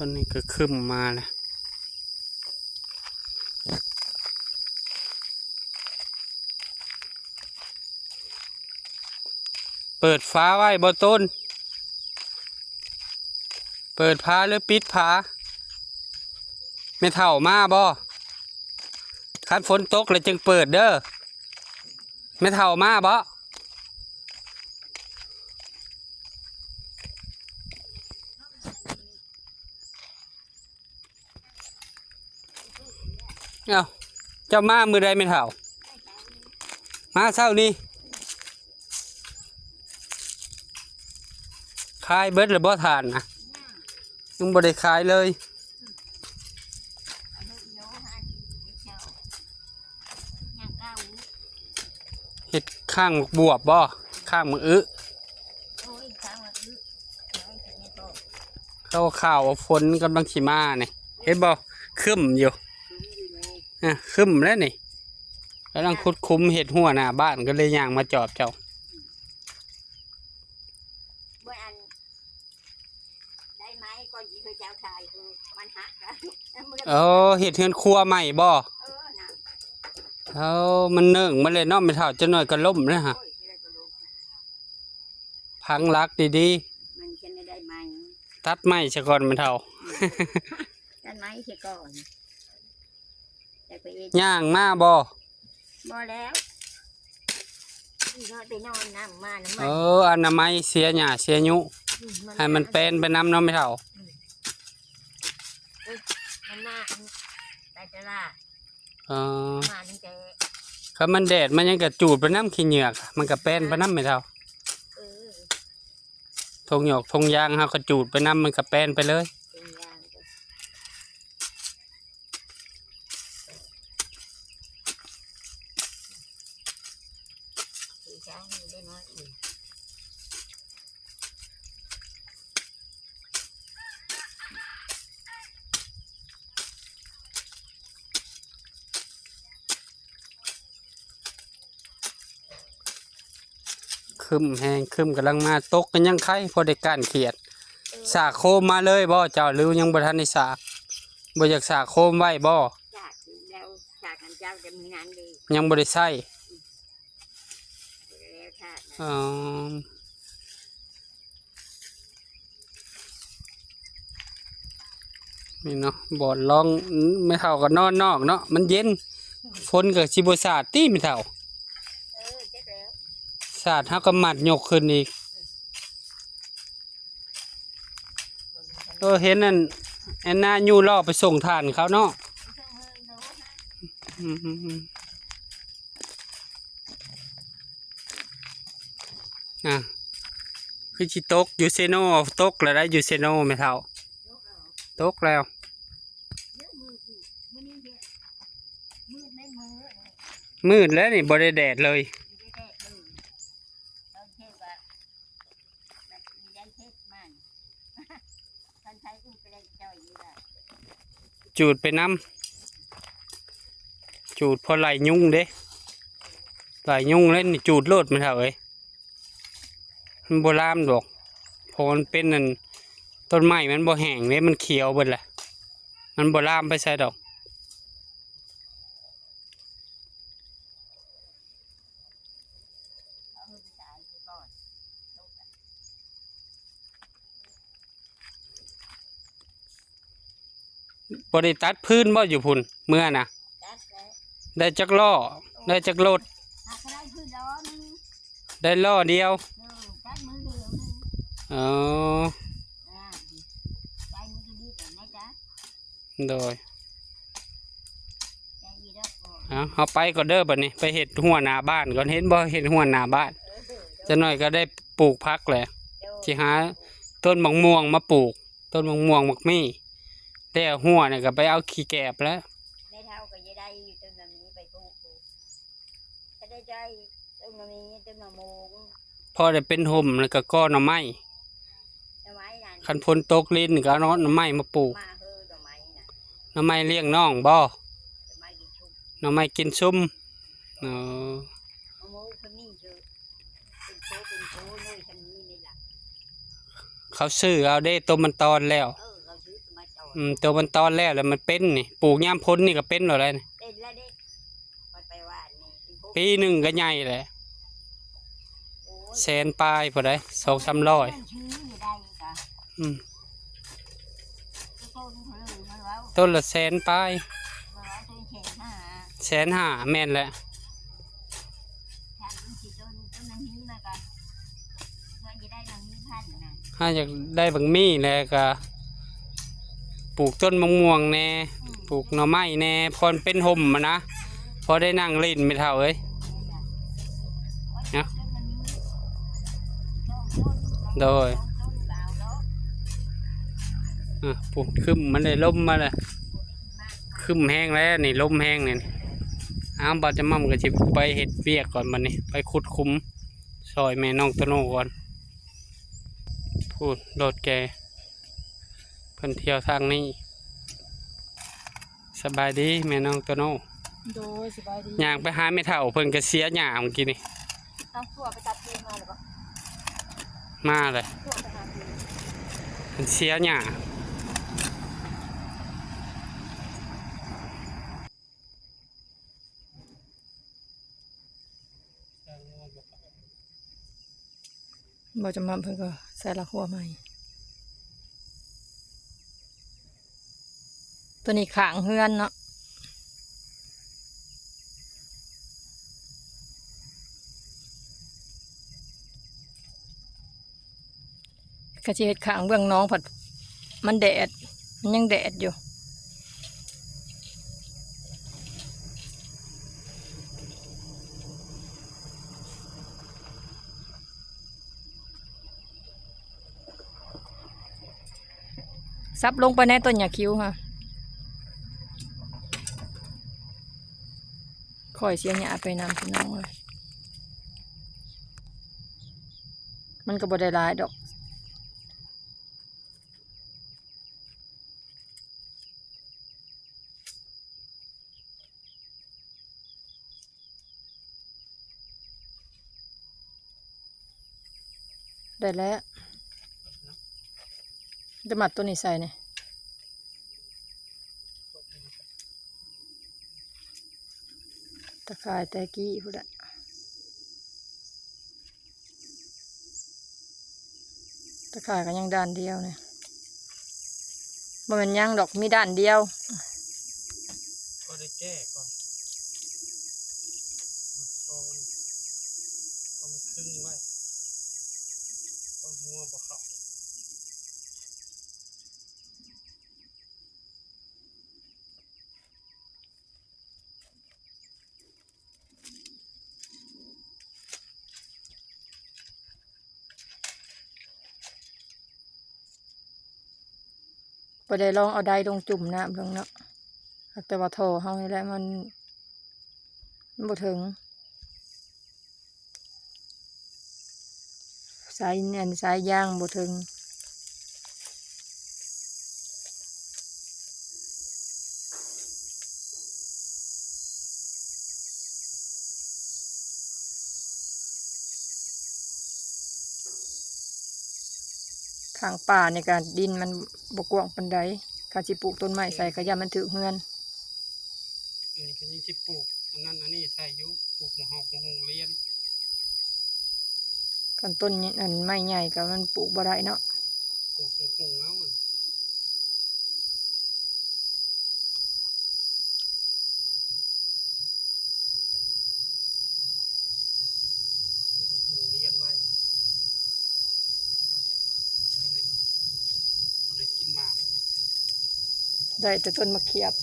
ຕອນນີ້ກໍຄຶ້ມມາແລ້ວ. ເປີດຝາໄວ້ບໍ່ ໂຕນ? ເປີດຝາ ຫຼື ປິດຝາ? ແມ່ເຖົ້າມາບໍ່? ຄັນຝົນຕົກແລ້ວຈຶ່ງເປີດເດີ. ແມ່ເຖົ້າມາບໍ່? ເອົ້າ ເຈົ້າມາມື້ໃດແມ່ເຖົ້າ? ມາເຊົ້ານີ້. ຂາຍເບິດແລ້ວບໍ່ຖ່ານນະ? ຍັງບໍ່ໄດ້ຂາຍເລີຍ. ເຮັດຂ້າງໝາກບວບບໍ່? ຂ້າງໝາກອຶ. ເຂົາຂ່າວວ່າຝົນກຳລັງຊິມານີ້ ເຫັນບໍ່? ຄຶ້ມຢູ່. ອ່າ ຄຶ້ມແລ້ວນີ້ ກຳລັງຂຸດຂຸມເຮັດຮົ້ວໜ້າບ້ານ ກໍເລີຍຍ່າງມາຈອບເຈົ້າ. ບໍ່ອັນ ໄດ້ໄມ້ກ່ອນຊິເຂົາເຈົ້າຂາຍ ຄືມັນຫັກແລ້ວ. ເອີ ເຮັດເຮືອນຄົວໃໝ່ບໍ່? ເອີ ນະ. ເອີ ມັນເໜິ້ງມາເລີຍເນາະແມ່ເຖົ້າ ຈັກໜ້ອຍກໍລົ້ມແລ້ວຫະ. ໂອ້ຍ ຈັກໜ້ອຍກໍລົ້ມ. ພັງຫຼັກດີໆ ມັນຈະໄດ້ໄມ້ ຕັດໄມ້ຊະກ່ອນແມ່ເຖົ້າ. ຕັດໄມ້ຊະກ່ອນ ຈັກໄປເຮັດ. ຍ່າງມາບໍ່? ບໍ່ແລ້ວ ເຮົາໄປນອນນຳ ມານຳ. ເອີ ອະນາໄມເສຍຫຍ້າເສຍຍຸ ອືມ ໃຫ້ມັນແປນໄປນຳເນາະແມ່ເຖົ້າ. ອືມ ເອີ ມັນມາ ໄປຕະຫຼາດ. ອໍ ມາຕັ້ງແຕ່ ຄັນມັນແດດມັນຫຍັງກະຈູດໄປນຳ ຂີ້ເຫຍື້ອມັນກະແປນໄປນຳແມ່ເຖົ້າ. ເອີ ຖົງຫຍ້າຖົງຢາງເຮົາກະຈູດໄປນຳ ມັນກະແປນໄປເລີຍ. ຖົງຢາງກໍ ຖືຊ້າງນີ້ໄດ້ນ້ອຍອີກ. ຄຶ້ມແຮງ ຄຶ້ມກຳລັງມາ ຕົກກໍຍັງໄຄ ພໍໄດ້ກ້ານຂຽດ. ເອີ ສາກໂຄມມາເລີຍບໍ່ເຈົ້າ ຫຼືຍັງບໍ່ທັນໄດ້ສາກ? ບໍ່ຢາກສາກໂຄມໄວ້ບໍ່? ສາກແລ້ວ ສາກອັນເຈົ້າຈະມີນັ້ນເດ້ ຍັງບໍ່ໄດ້ໃຊ້. ອໍ ນີ້ເນາະ ບ່ອນລອງ ແມ່ເຖົ້າກໍນອນນອກເນາະ ມັນເຢັນ ຝົນກໍຊິບໍ່ສາດຕິແມ່ເຖົ້າ? ເອີ ຈັກແລ້ວ ສາດເຮົາກໍມັດຍົກຂຶ້ນອີກ. ເອີ ເຫັນອັນ ແອນນາຍູ້ລໍ້ໄປສົ່ງຖ່ານເຂົາເນາະ. ອືມ ອ່າ ຄືຊິຕົກຢູ່ເຊໂນ ຕົກແລ້ວໄດ໋ຢູ່ເຊໂນແມ່ເຖົ້າ ຕົກແລ້ວ. ມືດແລ້ວນີ້ ບໍ່ໄດ້ແດດເລີຍ. ຈູດໄປນຳ ຈູດພໍໄລ່ຍຸງເດ້ ໄລ່ຍຸງແລ້ວນີ້ ຈູດໂລດແມ່ເຖົ້າເອີຍ ມັນບໍ່ລາມດອກ ເພາະມັນເປັນອັນ ຕົ້ນໄມ້ມັນບໍ່ແຫ້ງເດ້ ມັນຂຽວເບິດແຫຼະ ມັນບໍ່ລາມໄປໃສດອກ. ບໍ່ໄດ້ຕັດພື້ນບໍ່ຢູ່ພຸ້ນ ເມື່ອນະ? ຕັດແລ້ວ ໄດ້ຈັກລໍ້ ໄດ້ຈັກລົດ? ຫາກະໄດ້ພື້ນລໍ້ໜຶ່ງ ໄດ້ລໍ້ດຽວ. ເອີ ຕັດມື້ດຽວໜຶ່ງ ເອີ ອ່າ ໄດ້ມື້ດຽວນີ້ນະ. ໂດຍ ເອົາ ເຮົາໄປກ່ອນເດີບັດນີ້ ໄປເຮັດຮົ້ວໜ້າບ້ານກ່ອນ ເຫັນບໍ່ ເຮັດຮົ້ວໜ້າບ້ານ ຈັກໜ້ອຍກໍໄດ້ປູກຜັກແຫຼະ. ໂດຍ ຊິຫາຕົ້ນໝາກມ່ວງມາປູກ ຕົ້ນໝາກມ່ວງໝາກມີ້ ແລ້ວຮົ້ວນີ້ກໍໄປເອົາຂີ້ແກບແລ້ວ. ແມ່ເຖົ້າກໍຈະໄດ້ຢູ່ຕົ້ນໝາກມີ້ໄປປູກ ກໍໄດ້ ຕົ້ນໝາກມີ້ ຕົ້ນໝາກໂມງ ພໍໄດ້ເປັນຮົ່ມ ແລ້ວກໍກໍໜໍ່ໄມ້ ໜໍ່ໄມ້ນັ້ນ ຄັນຝົນຕົກລິນກໍເອົາໜໍ່ໄມ້ມາປູກ. ມາເຮີ ໜໍ່ໄມ້ນະ ໜໍ່ໄມ້ລ້ຽງນ້ອງບໍ່? ໜໍ່ໄມ້ກິນຊຸມ ໜໍ່ໄມ້ກິນຊຸມ. ອໍ ມະມ່ວງກໍມີເດີ ເປັນໂຕເປັນໂຕ ໜ່ວຍຊ່ຳນີ້ນີ້ລະ ເຂົາຊື້ເອົາເດ້ ໂຕມັນຕອນແລ້ວ. ເອີ ເຂົາຊື້ໂຕມັນຕ ອືມ ໂຕມັນຕອນແລ້ວ ແລ້ວມັນເປັນນີ້ ປູກຍາມຝົນນີ້ກໍເປັນໂລດແຫຼະນີ້ ເປັນແລ້ວເດ້ ມັນໄປຫວ່ານນີ້ ປີໜຶ່ງກໍໃຫຍ່ແຫຼະ ໂອ້ຍ ແສນປາຍພຸ້ນໃດ໋ ສອງສາມຮ້ອຍ ມັນຊື້ຢູ່ໄດ້ກະ ອືມ ຕົ້ນເພິ່ນມັນເວົ້າ ຕົ້ນລະແສນປາຍ ມັນເວົ້າຕົ້ນແສນຫ້າ ແສນຫ້າ ແມ່ນແຫຼະ ຖ້າມັນຊິຕົ້ນ ຕົ້ນມັນມີມັນກໍ ເພື່ອຊິໄດ້ບັກມີພັນນະ ຖ້າຢາກໄດ້ບັກມີແລ້ວກໍ ປູກຕົ້ນມະມ່ວງແດ່ ອືມ ປູກໜໍ່ໄມ້ແດ່ ພໍເປັນຮົ່ມຫັ້ນນະ ອືມ ພໍໄດ້ນັ່ງຫຼິ້ນແມ່ເຖົ້າເອີຍ ເນາະ ໂດຍ ອາ ພຸ້ນ ຄຶ້ມມາເລີຍ ລົມມາເລີຍ ຄຶ້ມແຮງແລ້ວນີ້ ລົມແຮງນີ້ ເອົາ ບ່າວຈຳໝ່ຳກໍຊິໄປເຮັດວຽກກ່ອນບັດນີ້ ໄປຂຸດຂຸມຊ່ອຍແມ່ນ້ອງໂຕໂນ່ກ່ອນ ພຸ້ນ ລົດແກ ເພິ່ນທ່ຽວທາງນີ້ ສະບາຍດີແມ່ນ້ອງໂຕໂນ່ ໂດຍ ສະບາຍດີ ຍ່າງໄປຫາແມ່ເຖົ້າ ເພິ່ນກໍເສຍຫຍ້າມື້ກີ້ນີ້ ເອົາ ຕົວະໄປຕັດທີ່ມາແລ້ວບໍ່ ມາເລີຍ ຕົວະໄປຫາທີ່ ເພິ່ນເສຍຫຍ້າ ບໍ່ຈຳເປັນ ເພິ່ນກໍໃສ່ລາກຫົວໃໝ່ ຕົວນີ້ຂ້າງເຮືອນເນາະ ກໍຊິເຮັດຂ້າງເບື້ອງໜອງ ພັດມັນແດດ ມັນຍັງແດດຢູ່ ສັບລົງໄປໃນຕົ້ນຫຍ້າຄິວຫັ້ນ ຂ້ອຍເສຍຫຍ້າໄປນຳ ພີ່ນ້ອງເອີຍ ມັນກໍບໍ່ໄດ້ຫຼາຍດອກ ໄດ້ແລ້ວ ຈະມັດຕົວນີ້ໃສ່ນີ້ ຕາຂ່າຍແຕ່ກີ້ພຸ້ນແຫຼະ ຕາຂ່າຍກໍຍັງດ້ານດຽວນີ້ ບໍ່ແມ່ນຫຍັງດອກ ມີດ້ານດຽວ ພໍໄດ້ແກ້ກ່ອນ ພໍມັນ ພໍມັນຄຶງໄວ້ ພໍຫົວບໍ່ເຂົ້າ. ບໍ່ໄດ້ລອງເອົາໄດລົງຈຸ່ມນ້ຳເບິ່ງເນາະ ແຕ່ວ່າທໍ່ເຮົານີ້ແຫຼະ ມັນ ມັນບໍ່ເຖິງ ສາຍ ອັນ ສາຍຢາງບໍ່ເຖິງ. ຂ້າງປ່ານີ້ກະດິນມັນບໍ່ກວ້າງປານໃດ ຄັນຊິປູກຕົ້ນໄມ້ໃສ່ກະຢ້ານມັນຖືກເຮືອນ. ອັນນີ້ກະຍັງຊິປູກອັນນັ້ນອັນນີ້ໃສ່ຢູ່ ປູກໝາກຮອກ ໝາກໂຮງລຽນ. ຄັນຕົ້ນ ອັນ ໄມ້ໃຫຍ່ກະມັນປູກບໍ່ໄດ້ເນາະ. ປູກຫົງໆ ເອົາ ລຽນໄວ້ ບໍ່ໄດ້ ບໍ່ໄດ້ກິນໝາກ. ໄດ້ແຕ່ຕົ້ນໝາກຂຽບ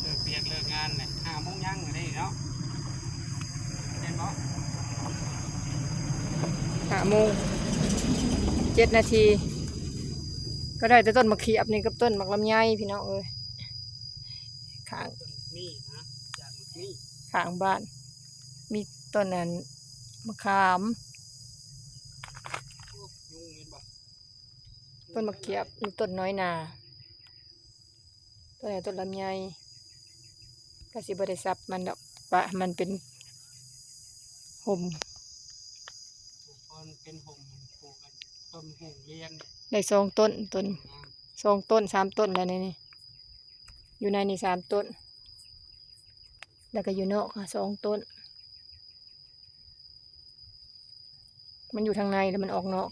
ເລີກວຽກເລີກງານແຫຼະ ຫ້າໂມງຍັງເດ້ເນາະ ແມ່ນບໍ່? ຫ້າໂມງເຈັດນາທີ ກໍໄດ້ແຕ່ຕົ້ນໝາກຂຽບນີ້ກັບຕົ້ນໝາກລຳໄຍ ພີ່ນ້ອງເອີຍ. ຂ້າງ ມີນະ ຢາກມີ ຂ້າງບ້ານ ມີຕົ້ນນັ້ນ ມະຂາມ ໂອ້ ຍຸງເຫັນບໍ່? ຕົ້ນໝາກຂຽບ ມີຕົ້ນນ້ອຍໜາ ຕົ້ນນັ້ນຕົ້ນລຳໄຍ ກະຊິບໍ່ໄດ້ສັບມັນດອກ ປະໃຫ້ມັນເປັນ ຮົ່ມ ເປັນຮົ່ມ ປູກຕົ້ນໂຮງຮຽນ ໄດ້ສອງຕົ້ນ ຕົ້ນ ສອງຕົ້ນ ສາມຕົ້ນແລ້ວໃນນີ້ ຢູ່ໃນນີ້ສາມຕົ້ນ ແລ້ວກໍຢູ່ນອກສອງຕົ້ນ. ມັນຢູ່ທາງໃນແລ້ວມັນອອກນອກ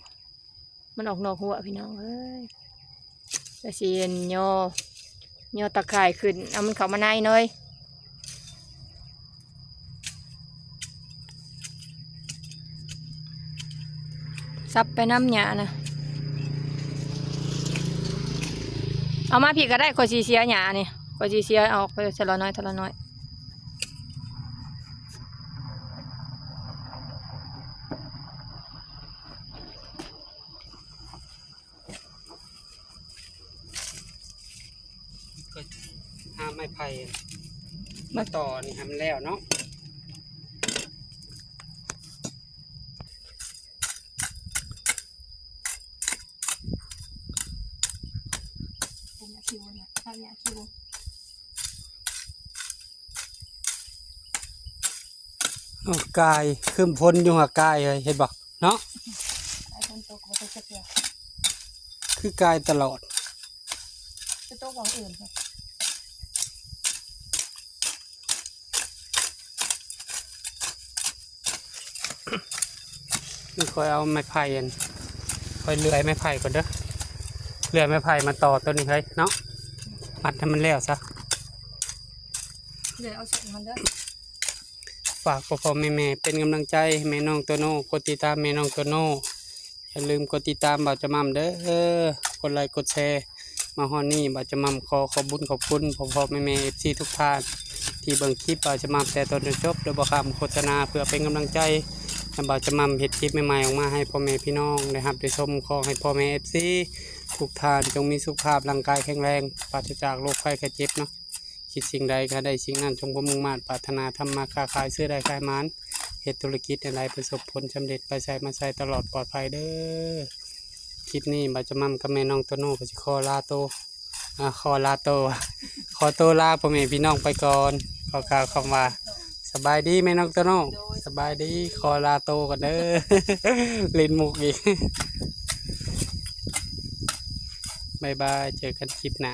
ມັນອອກນອກຮົ້ວ ພີ່ນ້ອງເອີຍ. ແລ້ວຊິຍໍ ຍໍຕາຂ່າຍຂຶ້ນ ເອົາມັນເຂົ້າມາໃນໜ້ອຍ ສັບໄປນຳຫຍ້ານະ ເອົາມາພີ້ກໍໄດ້ ຂ້ອຍຊິເສຍຫຍ້ານີ້ ຂ້ອຍຊິເສຍອອກໄປເທື່ອລະໜ້ອຍ ເທື່ອລະໜ້ອຍ. ກໍຫາໄມ້ໄຜ່ມາຕໍ່ນີ້ໃຫ້ມັນແລ້ວເນາະ. ໂອ້ ກາຍ ຄຶ້ມຝົນຢູ່ຫາກາຍເອີຍ ເຫັນບໍ່ເນາະ? ໃຫ້ຝົນຕົກບໍ່ຕົກຈັກເທື່ອ ຄືກາຍຕະຫຼອດ ໄປຕົກບ່ອນອື່ນ. ນີ້ຂ້ອຍເອົາໄມ້ໄຜ່ ອັນ ຂ້ອຍເລື່ອຍໄມ້ໄຜ່ກ່ອນເດີ ເລື່ອຍໄມ້ໄຜ່ມາຕໍ່ຕົ້ນນີ້ເຮີ້ຍເນາະ ມັດໃຫ້ມັນແລ້ວຊະ ເລື່ອຍເອົາເສັ້ນມັນເດີ. ຝາກພໍ່ໆແມ່ໆເປັນກຳລັງໃຈໃຫ້ແມ່ນ້ອງໂຕໂນ່ ກົດຕິດຕາມແມ່ນ້ອງໂຕໂນ່ ຢ່າລືມກົດຕິດຕາມບ່າວຈະໝ່ຳເດີ ກົດໄລກົດແຊ. ມາຮອດນີ້ບ່າວຈະໝ່ຳຂໍຂອບບຸນຂອບຄຸນພໍ່ໆແມ່ໆ ເອັຟຊີ ທຸກທ່ານ ທີ່ເບິ່ງຄລິບບ່າວຈະໝ່ຳແຕ່ຕົ້ນຈົນຈົບ ໂດຍບໍ່ຂ້າມໂຄສະນາ ເພື່ອເປັນກຳລັງໃຈໃຫ້ບ່າວຈະໝ່ຳເຮັດຄລິບໃໝ່ໆອອກມາໃຫ້ພໍ່ແມ່ພີ່ນ້ອງໄດ້ຮັບໄດ້ຊົມ. ຂໍໃຫ້ພໍ່ແມ່ ເອັຟຊີ ທຸກທ່ານຈົ່ງມີສຸຂະພາບຮ່າງກາຍແຂງແຮງ ປາສະຈາກໂລກໄຂ້ໄຂ້ເຈັບເນາະ. ຄິດສິ່ງໃດກໍໃຫ້ໄດ້ສິ່ງນັ້ນ ສົມຄວາມມຸ່ງມາດປາດຖະໜາ ທຳມາຄ້າຂາຍ ຊື້ໄດ້ຂາຍໝານ ເຮັດທຸລະກິດໃຫ້ໄດ້ປະສົບຜົນສຳເລັດ ໄປໃສມາໃສຕະຫຼອດປອດໄພເດີ. ຄລິບນີ້ບ່າວຈະໝ່ຳກັບແມ່ນ້ອງໂຕໂນ່ກໍຊິຂໍລາໂຕ ອາ ຂໍລາໂຕ ຂໍໂຕລາພໍ່ແມ່ພີ່ນ້ອງໄປກ່ອນ ຂໍກ່າວຄຳວ່າ ສະບາຍດີແມ່ນ້ອງໂຕໂນ່ ສະບາຍດີ ຂໍລາໂຕກ່ອນເດີ ຫຼິ້ນມຸກອີກ ບາຍບາຍ ເຈີກັນຄລິບໜ້າ.